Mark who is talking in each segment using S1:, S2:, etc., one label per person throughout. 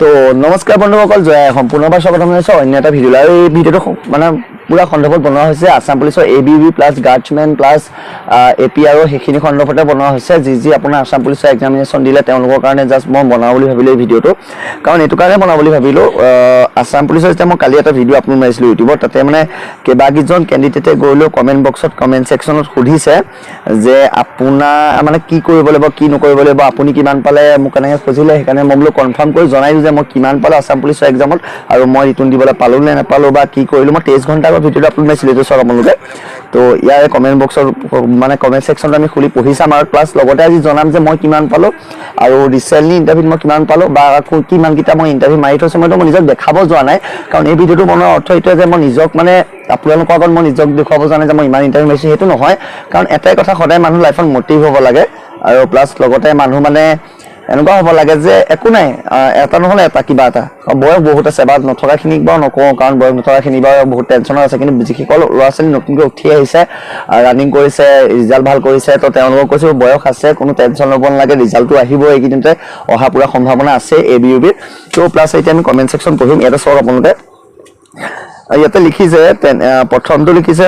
S1: তো নমস্কাৰ বন্ধুসকল, জয় সম্পূৰ্ণবাৰ স্বাগতম জনাইছোঁ অন্য এটা ভিডিঅ'লৈ। আৰু এই ভিডিঅ'টো মানে পূৰা সন্দৰ্ভত বনোৱা হৈছে আছাম পুলিচৰ A B B plus guardsmen plus A P আৰু সেইখিনি সন্দৰ্ভতে বনোৱা হৈছে। যি যি আপোনাৰ আছাম পুলিচৰ এক্সামিনেশ্যন দিলে, তেওঁলোকৰ কাৰণে জাষ্ট মই বনাওঁ বুলি ভাবিলোঁ এই ভিডিঅ'টো। কাৰণ এইটো কাৰণে বনাওঁ বুলি ভাবিলোঁ, আছাম পুলিচৰ যেতিয়া মই কালি এটা ভিডিঅ' আপলোড মাৰিছিলোঁ ইউটিউবত, তাতে মানে কেইবাকেইজন কেণ্ডিডেটে গৈ লৈ কমেণ্ট বক্সত, কমেণ্ট ছেকশ্যনত সুধিছে যে আপোনাৰ মানে কি কৰিব লাগিব, কি নকৰিব লাগিব, আপুনি কিমান পালে, মোক এনেকৈ খুজিলে। সেইকাৰণে মই বোলো কনফাৰ্ম কৰি জনাই দিওঁ যে মই কিমান পালোঁ আছাম পুলিচৰ এক্সামত আৰু মই ৰিটাৰ্ণ দিবলৈ পালোঁ নে নাপালোঁ বা কি কৰিলোঁ। মই 23 ঘণ্টা আগত ভিডিঅ'টো আপলোড মাৰিছিলোঁ, এইটো চাওক আপোনালোকে। তো ইয়াৰে কমেণ্ট বক্সত, মানে কমেণ্ট ছেকশ্যনটো আমি খুলি পঢ়ি চাম আৰু প্লাছ লগতে আজি জনাম যে মই কিমান পালোঁ আৰু ৰিচেণ্টলি ইণ্টাৰভিউত মই কিমান পালোঁ বা কিমানকেইটা মই ইণ্টাৰভিউ মাৰি থৈছোঁ। মইতো মই নিজক দেখাব যোৱা নাই, কাৰণ এই ভিডিঅ'টো বনোৱাৰ অৰ্থ এইটোৱে যে মই নিজক মানে আপোনালোকৰ আগত মই নিজক দেখুৱাব যোৱা নাই যে মই ইমান ইণ্টাৰভিউ মাৰিছোঁ, সেইটো নহয়। কাৰণ এটাই কথা, সদায় মানুহ লাইফত মটিভ হ'ব লাগে আৰু প্লাছ লগতে মানুহ মানে এনেকুৱা হ'ব লাগে যে একো নাই, এটা নহ'লে এটা কিবা এটা। বয়স বহুত আছে বা নথকাখিনিক বাৰু নকওঁ, কাৰণ বয়স নথকাখিনি বাৰু বহুত টেনশ্যনত আছে। কিন্তু যিসকল ল'ৰা ছোৱালী নতুনকৈ উঠি আহিছে, ৰানিং কৰিছে, ৰিজাল্ট ভাল কৰিছে, তো তেওঁলোকক কৈছোঁ, বয়স আছে, কোনো টেনশ্যন ল'ব নালাগে। ৰিজাল্টটো আহিব, এইকেইদিনতে অহা পূৰা সম্ভাৱনা আছে এ বি ইউ বিৰ। তো প্লাছ এতিয়া আমি কমেণ্ট ছেকশ্যন পঢ়িম। ইয়াতে চাওক আপোনালোকে, ইয়াতে লিখিছে, প্ৰথমটো লিখিছে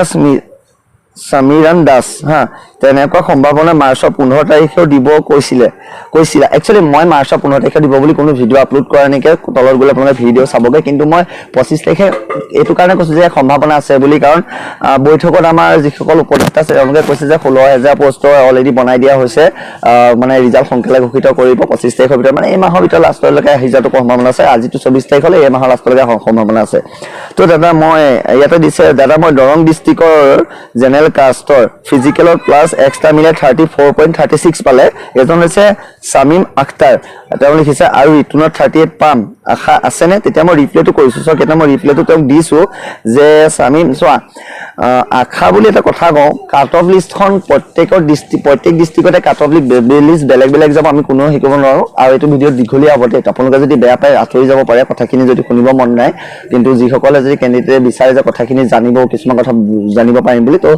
S1: সমীৰণ দাস, হা, তেনেকুৱা সম্ভাৱনা মাৰ্চৰ 15 তাৰিখেও দিব কৈছিলে, কৈছিলা। একচুৱেলি মই মাৰ্চৰ 15 তাৰিখে দিব বুলি কোনো ভিডিঅ' আপলোড কৰা নাইকিয়া। তলত গ'লে আপোনালোকে ভিডিঅ' চাবগৈ। কিন্তু মই 25 তাৰিখে এইটো কাৰণে কৈছোঁ যে সম্ভাৱনা আছে বুলি, কাৰণ বৈঠকত আমাৰ যিসকল উপদেষ্টা আছে, তেওঁলোকে কৈছে যে 16,000 পষ্টৰ অলৰেডি বনাই দিয়া হৈছে, মানে ৰিজাল্ট সোনকালে ঘোষিত কৰিব 25 তাৰিখৰ ভিতৰত, মানে এই মাহৰ ভিতৰত লাষ্টলৈকে আহি যোৱাটো সম্ভাৱনা আছে। আজিতো 24 তাৰিখ হ'লে এই মাহৰ লাষ্টলৈকে অহাৰ সম্ভাৱনা আছে। তো দাদা, মই ইয়াতে দিছে, দাদা, মই দৰং ডিষ্ট্ৰিক্টৰ জেনেৰেল কাষ্টৰ, ফিজিকেলত প্লাছ এক্সট্ৰা মিলাই 34.36 পালে। এজন হৈছে শামীম আখতাৰ, তেওঁ লিখিছে, আৰু ৰিটেনত 38 পাম আশা আছেনে? তেতিয়া মই ৰিপ্লাইটো কৰিছোঁ, চাওক। এতিয়া মই ৰিপ্লাইটো তেওঁক দিছোঁ যে শামীম, চোৱা, আশা বুলি এটা কথা কওঁ, কাট অফ লিষ্টখন প্ৰত্যেকৰ ডিষ্ট্ৰিক্ট, প্ৰত্যেক ডিষ্ট্ৰিক্টতে কাট অফ লিষ্ট বেলেগ বেলেগ যাব, আমি কোনেও শিকিব নোৱাৰোঁ। আৰু এইটো ভিডিঅ' দীঘলীয়া হ'ব দেই, আপোনালোকে যদি বেয়া পায় আঁতৰি যাব পাৰে কথাখিনি যদি শুনিব মন নাই। কিন্তু যিসকলে যদি কেণ্ডিডেটে বিচাৰে যে কথাখিনি জানিব, কিছুমান কথা জানিব পাৰিম বুলি, তো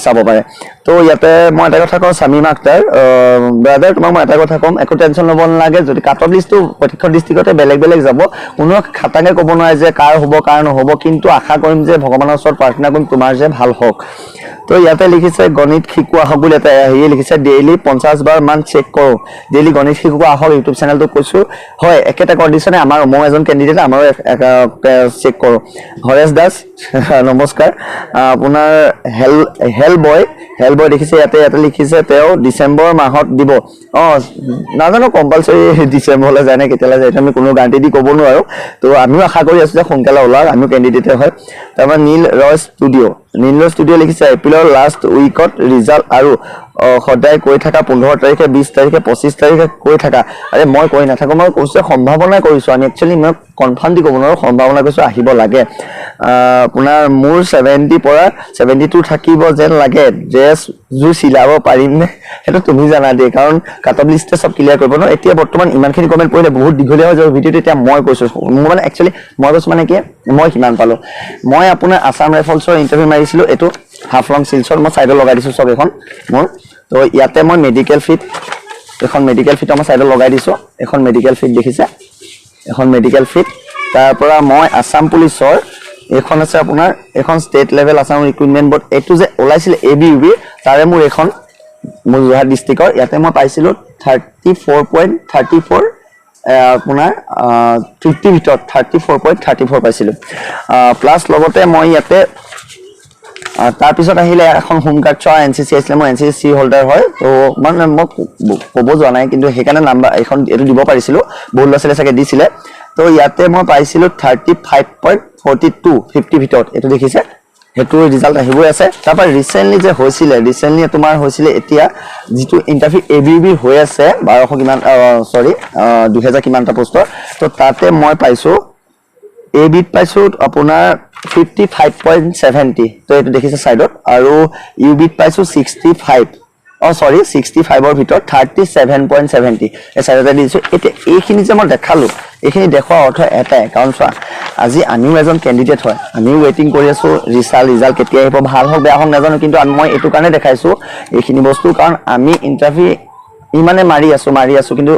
S1: চাব পাৰে। তো ইয়াতে মই এটা কথা কওঁ, শামীম আখতাৰ ব্ৰাদাৰ, তোমাক মই এটা কথা ক'ম, একো টেনশ্যন ল'ব নালাগে। যদি কাট অফ লিষ্টটো প্ৰত্যেকখন ডিষ্ট্ৰিক্টতে বেলেগ বেলেগ যাব, কোনো খাটাঙে ক'ব নোৱাৰে যে কাৰ হ'ব, কাৰ নহ'ব। কিন্তু আশা কৰিম যে ভগৱানৰ ওচৰত প্ৰাৰ্থনা কৰিম তোমাৰ যে ভাল হওক। তো ইয়াতে লিখিছে, গণিত শিকোৱা হওক বুলি এটা হেৰিয়ে লিখিছে, ডেইলি 50 বাৰ মান চেক কৰোঁ। ডেইলি গণিত শিকোৱা আহক ইউটিউব চেনেলটো কৈছোঁ। হয়, একেটা কণ্ডিশ্যনে আমাৰ, ময়ো এজন কেণ্ডিডেট, আমাৰো চেক কৰোঁ। হৰেশ দাস, নমস্কাৰ। আপোনাৰ হেল বয়, হেল বয় দেখিছে ইয়াতে, ইয়াতে লিখিছে তেওঁ ডিচেম্বৰ মাহত দিব। অঁ, নাজানো কম্পালচৰি ডিচেম্বৰলৈ যায় নে কেতিয়ালৈ যায়, এইটো আমি কোনো গাৰাণ্টি দি ক'ব নোৱাৰোঁ। তো আমিও আশা কৰি আছোঁ যে সোনকালে ওলাওক, আমিও কেণ্ডিডেটে হয়। তাৰপৰা নীল ৰয় ষ্টুডিঅ', নীল ৰয় ষ্টুডিঅ' লিখিছে, এপ্ৰিলৰ লাষ্ট উইকত ৰিজাল্ট আৰু সদায় কৈ থাকা 15 তাৰিখে, 20 তাৰিখে, 25 তাৰিখে কৈ থাকা। আৰে মই কৈ নাথাকোঁ, মই কৈছোঁ যে সম্ভাৱনা কৰিছোঁ আমি। একচুৱেলি মই কনফাৰ্ম দি ক'ব নোৱাৰোঁ, সম্ভাৱনা কৰিছোঁ, আহিব লাগে। আপোনাৰ মোৰ 70 পৰা 72 থাকিব যেন লাগে, ড্ৰেছ জোৰ চিলাব পাৰিমনে? সেইটো তুমি জানা দেই, কাৰণ কাট অফ লিষ্টে চব ক্লিয়াৰ কৰিব ন। এতিয়া বৰ্তমান ইমানখিনি কমেণ্ট পঢ়িলে বহুত দীঘলীয়া হৈ যাব ভিডিঅ'টো। এতিয়া মই কৈছোঁ, মোৰ মানে একচুৱেলি মই কৈছোঁ মানে কি, মই কিমান পালোঁ। মই আপোনাৰ আছাম ৰাইফলছৰ ইণ্টাৰভিউ মাৰিছিলোঁ, এইটো হাফলং শিলচৰ, মই ছাইডত লগাই দিছোঁ চব এইখন মোৰ। তো ইয়াতে মই মেডিকেল ফিট, এইখন মেডিকেল ফিট মই ছাইডত লগাই দিছোঁ, এইখন মেডিকেল ফিট দেখিছে, এখন মেডিকেল ফিট। তাৰ পৰা মই আছাম পুলিচৰ এইখন আছে আপোনাৰ, এইখন state level Assam recruitment board, এইটো যে ওলাইছিলে এ বি ইউ বি, তাৰে মোৰ এইখন, মোৰ যোৰহাট ডিষ্ট্ৰিক্টৰ। ইয়াতে মই পাইছিলোঁ 34.34, আপোনাৰ 50ৰ ভিতৰত 34.34 পাইছিলোঁ। প্লাছ লগতে মই ইয়াতে তাৰপিছত আহিলে এখন হোম গাৰ্ডছৰ এন চি চি আছিলে, মই এন চি চি হোল্ডাৰ হয়। ত' মানে মই ক'ব যোৱা নাই, কিন্তু সেইকাৰণে নাম্বাৰ এইখন এইটো দিব পাৰিছিলোঁ, বহুত ল'ৰা ছোৱালীয়ে চাগে দিছিলে। ত' ইয়াতে মই পাইছিলোঁ 35.42, 50ৰ ভিতৰত, এইটো দেখিছে। সেইটো ৰিজাল্ট আহিবই আছে। তাৰপৰা ৰিচেণ্টলি যে হৈছিলে, ৰিচেণ্টলি তোমাৰ হৈছিলে, এতিয়া যিটো ইণ্টাৰভিউ এ বি বি হৈ আছে, 1200 কিমান, চৰি, 2000 কিমানটা পোষ্টৰ, ত' তাতে মই পাইছোঁ, এ বিত পাইছোঁ আপোনাৰ 55.70, তো এইটো দেখিছে ছাইডত। আৰু ইউ বিত পাইছোঁ 65, অঁ চৰি, 65ৰ ভিতৰত 37.70, এই ছাইডতে দিছোঁ। এতিয়া এইখিনি যে মই দেখালোঁ, এইখিনি দেখুৱাৰ অৰ্থ এটাই, কাৰণ চোৱা, আজি আমিও এজন কেণ্ডিডেট হয়, আমিও ৱেইটিং কৰি আছোঁ ৰিজাল্ট কেতিয়া আহিব, ভাল হওক বেয়া হওক নাজানো। কিন্তু মই এইটো কাৰণে দেখাইছোঁ এইখিনি বস্তু, কাৰণ আমি ইণ্টাৰভিউ ইমানে মাৰি আছোঁ, মাৰি আছোঁ, কিন্তু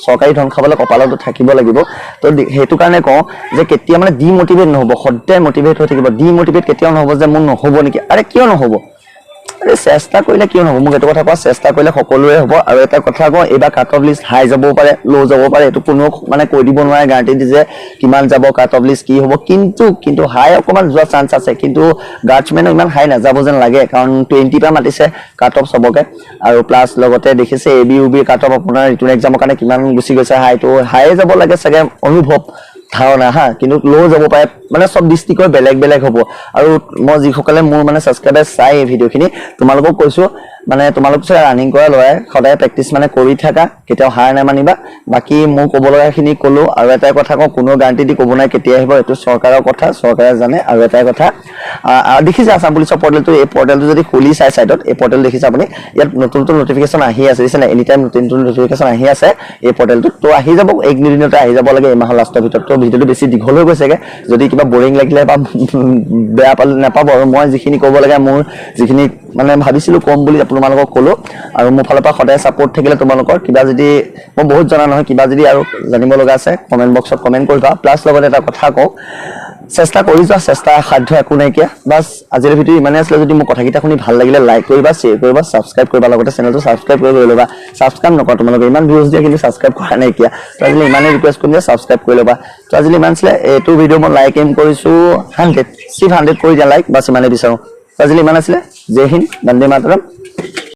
S1: চৰকাৰী ধন খাবলৈ কপালতো থাকিব লাগিব। তো সেইটো কাৰণে কওঁ যে কেতিয়া মানে ডিমটিভেট নহ'ব, সদায় মটিভেট হৈ থাকিব। ডিমটিভেট কেতিয়াও নহ'ব যে মোৰ নহ'ব নেকি। আৰে, কিয় নহ'ব? আৰে, চেষ্টা কৰিলে কিয় নহ'ব? মোক এইটো কথা কোৱা। চেষ্টা কৰিলে সকলোৰে হ'ব। আৰু এটা কথা কওঁ, এইবাৰ কাট অফ লিষ্ট হাই যাবও পাৰে, ল' যাব পাৰে। এইটো কোনেও মানে কৈ দিব নোৱাৰে গাৰাণ্টি দি যে কিমান যাব, কাট অফ লিষ্ট কি হ'ব। কিন্তু হাই অকণমান যোৱা চান্স আছে। কিন্তু গাৰ্ডছমেনো ইমান হাই নাযাব যেন লাগে, কাৰণ 20ৰ পৰা মাতিছে কাট অফ চবকে। আৰু প্লাছ লগতে দেখিছে এ বি, ইউ বিৰ কাট অফ আপোনাৰ ৰিটেন এক্সামৰ কাৰণে কিমান গুচি গৈছে হাইটো। হাইয়ে যাব লাগে চাগে, অনুভৱ ধাৰণা হা। কিন্তু ল' যাব পাৰে, মানে চব ডিষ্ট্ৰিক্টৰ বেলেগ বেলেগ হ'ব। আৰু মই যিসকলে মোৰ মানে ছাবস্ক্ৰাইবাৰ চাই এই ভিডিঅ'খিনি, তোমালোকক কৈছোঁ, মানে তোমালোক চাগে ৰানিং কৰা ল'ৰাই সদায় প্ৰেক্টিচ মানে কৰি থাকা, কেতিয়াও হাৰ নামানিবা। বাকী মোৰ ক'ব লগাখিনি ক'লো। আৰু এটাই কথা কওঁ, কোনো গাৰাণ্টি দি ক'ব নোৱাৰে কেতিয়া আহিব। এইটো চৰকাৰৰ কথা, চৰকাৰে জানে। আৰু এটাই কথা, দেখিছে আছাম পুলিচৰ পৰ্টেলটো, এই পৰ্টেলটো যদি খুলি চাই, ছাইডত এই পৰ্টেল দেখিছে আপুনি, ইয়াত নতুন নতুন নটিফিকেশ্যন আহি আছে, দেখিছে নাই? এনি টাইম নতুন নতুন নটিফিকেশ্যন আহি আছে এই পৰ্টেলটোত। তো আহি যাব, এক দুদিনতে আহি যাব লাগে, এই মাহৰ লাষ্টৰ ভিতৰত। তো ভিডিঅ'টো বেছি দীঘল হৈ গৈছেগে। যদি কিবা বৰিং লাগিলে বা বেয়া পালে নাপাব। আৰু মই যিখিনি ক'ব লাগে, মোৰ যিখিনি মানে ভাবিছিলোঁ ক'ম বুলি, তোমালোকক ক'লো। আৰু মোৰ ফালৰ পৰা সদায় ছাপৰ্ট থাকিলে। তোমালোকৰ কিবা যদি, মই বহুত জনা নহয়, কিবা যদি আৰু জানিব লগা আছে, কমেণ্ট বক্সত কমেণ্ট কৰিবা। প্লাছ লগতে এটা কথা কওঁ, চেষ্টা কৰি যোৱা, চেষ্টা অসাধ্য একো নাইকিয়া। বাছ, আজিৰ ভিডিঅ' ইমানেই আছিলে। যদি মোৰ কথাকেইটা শুনি ভাল লাগিলে, লাইক কৰিবা, শ্বেয়াৰ কৰিবা, ছাবস্ক্ৰাইব কৰিবা। লগতে চেনেলটো ছাবস্ক্ৰাইব কৰি লৈ ল'বা। ছাবস্ক্ৰাইব নকৰা তোমালোকে, ইমান ভিউজ দিয়া কিন্তু ছাবস্ক্ৰাইব কৰা নাইকিয়া। তো আজিলৈ ইমানেই ৰিকুৱেষ্ট কৰিম যে ছাবস্ক্ৰাইব কৰি ল'বা। তো আজিলৈ ইমান আছিলে। এইটো ভিডিঅ' মই লাইক এম কৰিছোঁ 100, চিফ 100 কৰি দিয়া লাইক, বাছ ইমানেই বিচাৰোঁ। তো আজিলৈ ইমান আছিলে। জয় হিন্দ, বন্দে মাতৰম।